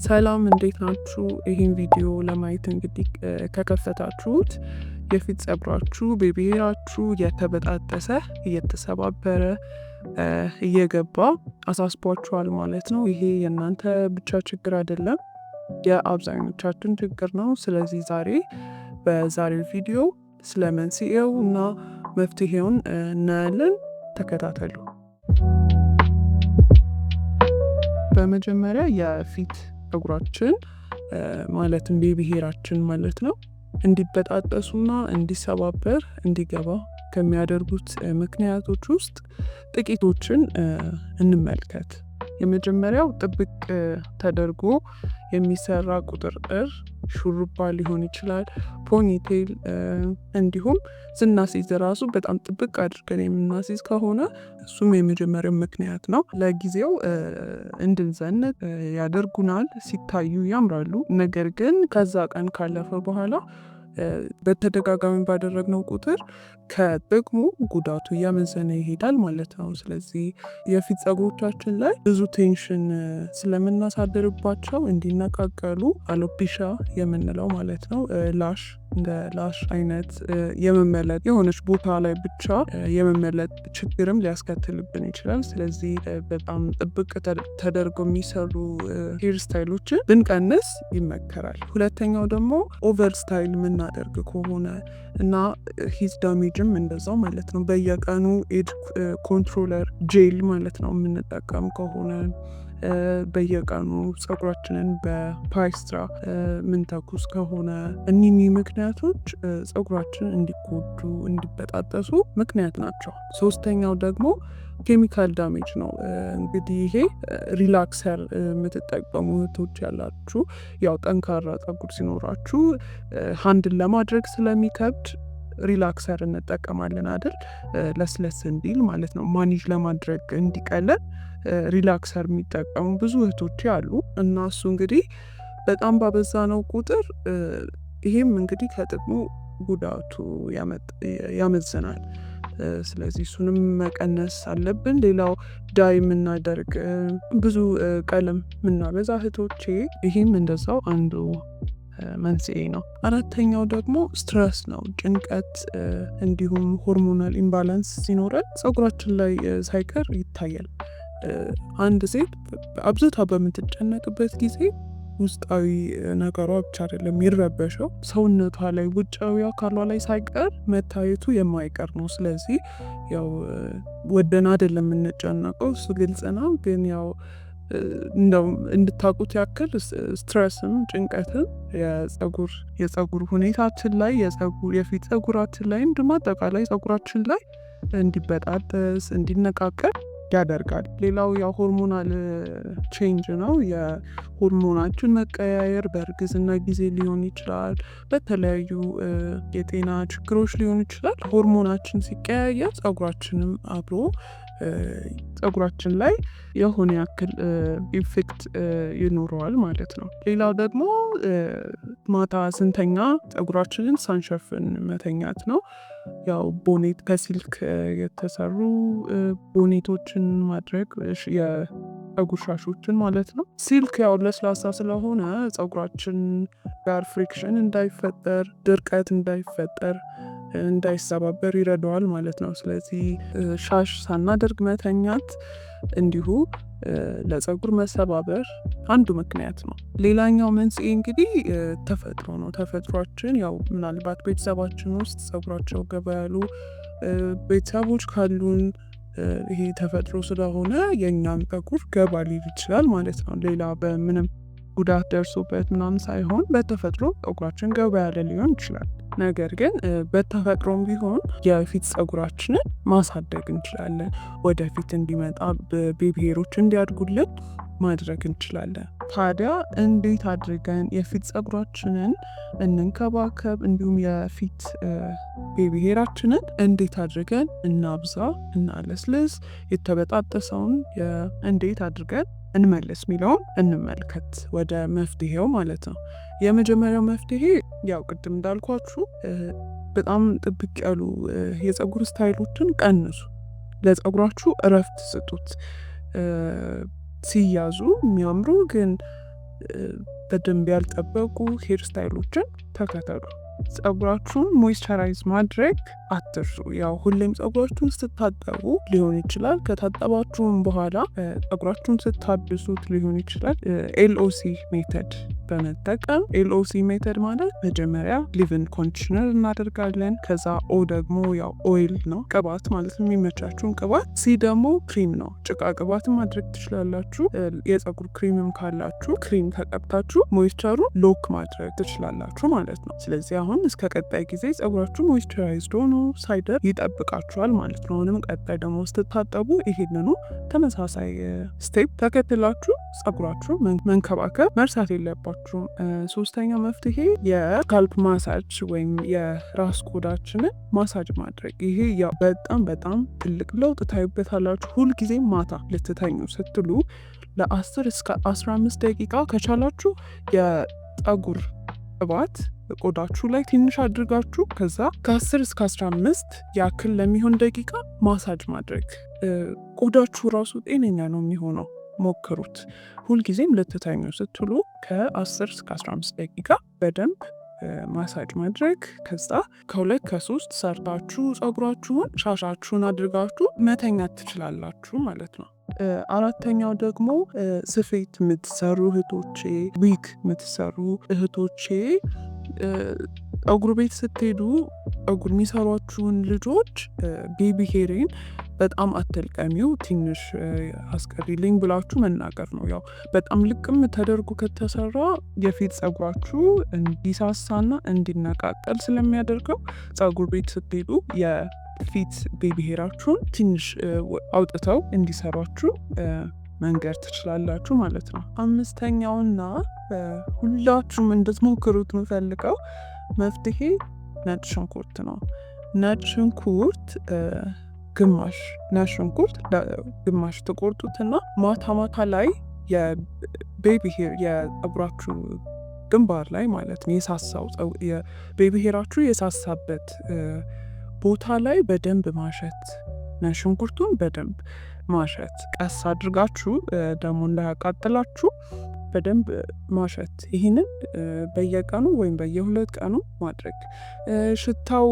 ሰላም እንዴት ናችሁ? ይህን ቪዲዮ ለማየት እንግዲህ ከከፈታችሁት የፊት ፀጉራችሁ baby hair ኣችሁ እየተበጣጠሰ፣ እየተሰባበረ፣ እየገባ አሳስቧችኋል ማለት ነው። ይሄ የእናንተ ብቻ ችግር አይደለም፣ የአብዛኞቻችን ችግር ነው። ስለዚህ ዛሬ በዛሬው ቪዲዮ ስለ መንስኤው እና መፍትሄውን እናያለን። ተከታተሉ። በመጀመሪያ የፊት ፀጉራችን፣ ማለትም baby hair ኣችን ማለት ነው፣ እንዲበጣጠሱና እንዲሰባበር፣ እንዲገባ ከሚያደርጉት ምክንያቶች ውስጥ ጥቂቶችን እንመልከት። የመጀመሪያው ጥብቅ ተደርጎ የሚሰራ ቁጥርጥር፣ ሹሩባ ሊሆን ይችላል፣ ponytail፣ እንዲሁም ስናስይዝ ራሱ በጣም ጥብቅ አድርገን የምናስይዝ ከሆነ እሱም የመጀመሪያው ምክንያት ነው። ለጊዜው እንድንዘንጥ ያደርጉናል፣ ሲታዩ ያምራሉ። ነገር ግን ከዛ ቀን ካለፈ በኋላ በተደጋጋሚ ባደረግነው ቁጥር ከጥቅሙ ጉዳቱ እያመዘነ ይሄዳል ማለት ነው። ስለዚህ የፊት ፀጉሮቻችን ላይ ብዙ tension ስለምናሳድርባቸው እንዲነቃቀሉ፣ alopecia የምንለው ማለት ነው፣ ላሽ እንደ ላሽ አይነት የመመለጥ፣ የሆነች ቦታ ላይ ብቻ የመመለጥ ችግርም ሊያስከትልብን ይችላል። ስለዚህ በጣም ጥብቅ ተደርገው የሚሰሩ hair style ኦችን ብንቀንስ ይመከራል። ሁለተኛው ደግሞ over style የምናደርግ ከሆነ እና heat damage ም እንደዛው ማለት ነው። በየቀኑ edge controller gel ማለት ነው የምንጠቀም ከሆነ፣ በየቀኑ ፀጉራችንን በፓይስትራ ምንተኩስ ከሆነ፣ እኒህ ምክንያቶች ፀጉራችን እንዲጎዱ፣ እንዲበጣጠሱ ምክንያት ናቸው። ሶስተኛው ደግሞ chemical damage ነው። እንግዲህ ይሄ relaxer የምትጠቀሙ እህቶች ያላችሁ፣ ያው ጠንካራ ፀጉር ሲኖራችሁ handle ለማድረግ ስለሚከብድ relaxer እንጠቀማለን አይደል? ለስለስ እንዲል ማለት ነው። Manage ለማድረግ እንዲቀለን relaxer የሚጠቀሙ ብዙ እህቶች አሉ እና እሱ እንግዲህ በጣም ባበዛነው ቁጥር ይሄም እንግዲህ ከጥቅሙ ጉዳቱ ያመዝናል። ስለዚህ እሱንም መቀነስ አለብን። ሌላው dye የምናደርግ፣ ብዙ ቀለም የምናበዛ እህቶቼ፣ ይሄም እንደዛው አንዱ መንስኤ ነው። አራተኛው ደግሞ stress ነው። ጭንቀት እንዲሁም hormonal imbalance ሲኖረን ፀጉራችን ላይ ሳይቀር ይታያል። አንድ ሴት አብዝታ በምትጨነቅበት ጊዜ ውስጣዊ ነገሯ ብቻ አይደለም የሚረበሸው፣ ሰውነቷ ላይ፣ ውጫዊ አካሏ ላይ ሳይቀር መታየቱ የማይቀር ነው። ስለዚህ ያው ወደን አይደለም የምንጨነቀው፣ እሱ ግልጽ ነው። ግን ያው እንደው እንድታውቁት ያክል stress ም ጭንቀትም የፀጉር ሁኔታችን ላይ፣ የፀጉር የፊት ፀጉራችን ላይ እንዲሁም አጠቃላይ ፀጉራችን ላይ እንዲበጣጠስ፣ እንዲነቃቀል ያደርጋል። ሌላው የ hormonal change ነው። የሆርሞናችን መቀያየር በእርግዝና ጊዜ ሊሆን ይችላል፣ በተለያዩ የጤና ችግሮች ሊሆን ይችላል። ሆርሞናችን ሲቀያየር ፀጉራችንም አብሮ ፀጉራችን ላይ የሆነ ያክል effect ይኖረዋል ማለት ነው። ሌላው ደግሞ ማታ ስንተኛ ፀጉራችንን ሳንሸፍን መተኛት ነው። ያው bonnet፣ ከ silk የተሰሩ bonnet ኦችን ማድረግ፣ የፀጉር ሻሾችን ማለት ነው። Silk ያው ለስላሳ ስለሆነ ፀጉራችን ጋር friction እንዳይፈጠር፣ ድርቀት እንዳይፈጠር፣ እንዳይሰባበር ይረዳዋል ማለት ነው። ስለዚህ ሻሽ ሳናደርግ መተኛት እንዲሁ ለፀጉር መሰባበር አንዱ ምክንያት ነው። ሌላኛው መንስኤ እንግዲህ ተፈጥሮ ነው። ተፈጥሯችን ያው ምናልባት ቤተሰባችን ውስጥ ፀጉራቸው ገባ ያሉ ቤተሰቦች ካሉን ይሄ ተፈጥሮ ስለሆነ የእኛም ፀጉር ገባ ሊል ይችላል ማለት ነው። ሌላ በምንም ጉዳት ደርሶበት ምናምን ሳይሆን በተፈጥሮ ፀጉራችን ገባ ያለ ሊሆን ይችላል። ነገር ግን በተፈጥሮም ቢሆን የፊት ፀጉራችንን ማሳደግ እንችላለን። ወደፊት እንዲመጣ፣ baby hair ኦች እንዲያድጉልን ማድረግ እንችላለን። ታዲያ እንዴት አድርገን የፊት ፀጉራችንን እንንከባከብ፣ እንዲሁም የፊት baby hair ኣችንን እንዴት አድርገን እናብዛ፣ እናለስልስ፣ የተበጣጠሰውን እንዴት አድርገን እንመልስ የሚለውን እንመልከት፣ ወደ መፍትሄው ማለት ነው። የመጀመሪያው መፍትሄ ያው ቅድም እንዳልኳችሁ በጣም ጥብቅ ያሉ የፀጉር style ኦችን ቀንሱ። ለፀጉራችሁ እረፍት ስጡት። ሲያዙ የሚያምሩ ግን በደንብ ያልጠበቁ hair style ኦችን ተከተሉ። ፀጉራችሁን moisturize ማድረግ አትርሱ። ያው ሁሌም ፀጉራችሁን ስታጠቡ ሊሆን ይችላል፣ ከታጠባችሁም በኋላ ፀጉራችሁን ስታድሱት ሊሆን ይችላል። LOC method በመጠቀም፣ LOC method ማለት መጀመሪያ leave-in conditioner እናደርጋለን። ከዛ O ደግሞ ያው oil ነው፣ ቅባት ማለት ነው፣ የሚመቻችሁን ቅባት። C ደግሞ ክሪም ነው፣ ጭቃ ቅባትን ማድረግ ትችላላችሁ። የፀጉር ክሪምም ካላችሁ ክሪም ተቀብታችሁ moisture ኡ lock ማድረግ ትችላላችሁ ማለት ነው። ስለዚህ አሁን እስከ ቀጣይ ጊዜ ፀጉራችሁ moisturized ሆኖ ሳይደርቅ ይጠብቃችኋል ማለት ነው። አሁንም ቀጣይ ደግሞ ስትታጠቡ ይሄንኑ ተመሳሳይ step ተከትላችሁ ፀጉራችሁ መንከባከብ መርሳት የለባችሁም። ሶስተኛው መፍትሄ የ scalp massage ወይም የራስ ቆዳችንን ማሳጅ ማድረግ። ይሄ ያው በጣም በጣም ትልቅ ለውጥ ታዩበታላችሁ። ሁልጊዜ ማታ ልትተኙ ስትሉ ለ10 እስከ 15 ደቂቃ ከቻላችሁ የፀጉር ቅባት ቆዳችሁ ላይ ትንሽ አድርጋችሁ ከዛ ከ10 እስከ 15 ያክል ለሚሆን ደቂቃ ማሳጅ ማድረግ፣ ቆዳችሁ ራሱ ጤነኛ ነው የሚሆነው። ሞክሩት። ሁልጊዜም ልትተኙ ስትሉ ከ10 እስከ 15 ደቂቃ በደንብ ማሳጅ ማድረግ፣ ከዛ ከሁለት ከሶስት ሰርታችሁ ፀጉራችሁን ሻሻችሁን አድርጋችሁ መተኛት ትችላላችሁ ማለት ነው። አራተኛው ደግሞ ስፌት የምትሰሩ እህቶቼ፣ ዊግ የምትሰሩ እህቶቼ፣ ፀጉር ቤት ስትሄዱ ፀጉር የሚሰሯችሁን ልጆች baby hair ኤን በጣም አትልቀሚው፣ ትንሽ አስቀሪልኝ ብላችሁ መናገር ነው። ያው በጣም ልቅም ተደርጎ ከተሰራ የፊት ፀጉራችሁ እንዲሳሳና እንዲነቃቀል ስለሚያደርገው ፀጉር ቤት ስትሄዱ የፊት baby hair ኣችሁን ትንሽ አውጥተው እንዲሰሯችሁ መንገር ትችላላችሁ ማለት ነው። አምስተኛውና ሁላችሁም እንድትሞክሩት የምፈልገው መፍትሄ ነጭ ሽንኩርት ነው። ነጭ ሽንኩርት፣ ግማሽ ነጭ ሽንኩርት ግማሽ ትቆርጡትና ማታ ማታ ላይ የ baby hair የፀጉራችሁ ግንባር ላይ ማለት ነው፣ የሳሳው የ baby hair ኣችሁ የሳሳበት ቦታ ላይ በደንብ ማሸት፣ ነጭ ሽንኩርቱን በደንብ ማሸት፣ ቀስ አድርጋችሁ ደግሞ እንዳያቃጥላችሁ በደንብ ማሸት። ይህንን በየቀኑ ወይም በየ2 ቀኑ ማድረግ። ሽታው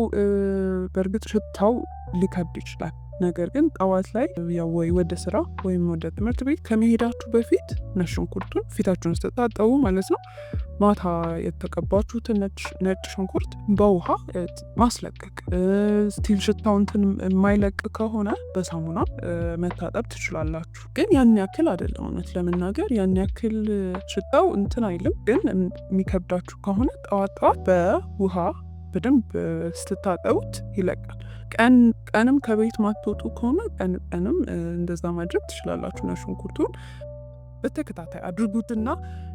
በእርግጥ ሽታው ሊከብድ ይችላል። ነገር ግን ጠዋት ላይ ያው ወይ ወደ ስራ ወይም ወደ ትምህርት ቤት ከመሄዳችሁ በፊት ነጭ ሽንኩርቱን ፊታችሁን ስትታጠቡ ማለት ነው፣ ማታ የተቀባችሁትን ነጭ ሽንኩርት በውሃ ማስለቀቅ። Still ሽታው እንትን የማይለቅ ከሆነ በሳሙና መታጠብ ትችላላችሁ። ግን ያን ያክል አይደለም፣ እውነት ለመናገር ያን ያክል ሽታው እንትን አይልም። ግን የሚከብዳችሁ ከሆነ ጠዋት ጠዋት በውሃ በደንብ ስትታጠቡት ይለቃል። ቀን ቀንም ከቤት ማትወጡ ከሆነ ቀን ቀንም እንደዛ ማድረግ ትችላላችሁ። ነጭ ሽንኩርቱን በተከታታይ አድርጉትና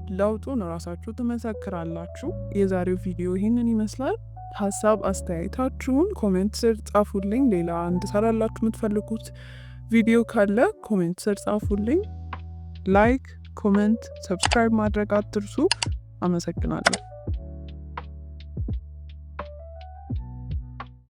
ለውጡን እራሳችሁ ትመሰክራላችሁ። የዛሬው ቪዲዮ ይህንን ይመስላል። ሀሳብ አስተያየታችሁን comment ስር ጻፉልኝ። ሌላ እንድሰራላችሁ የምትፈልጉት ቪዲዮ ካለ comment ስር ጻፉልኝ። Like፣ comment፣ subscribe ማድረግ አትርሱ። አመሰግናለሁ።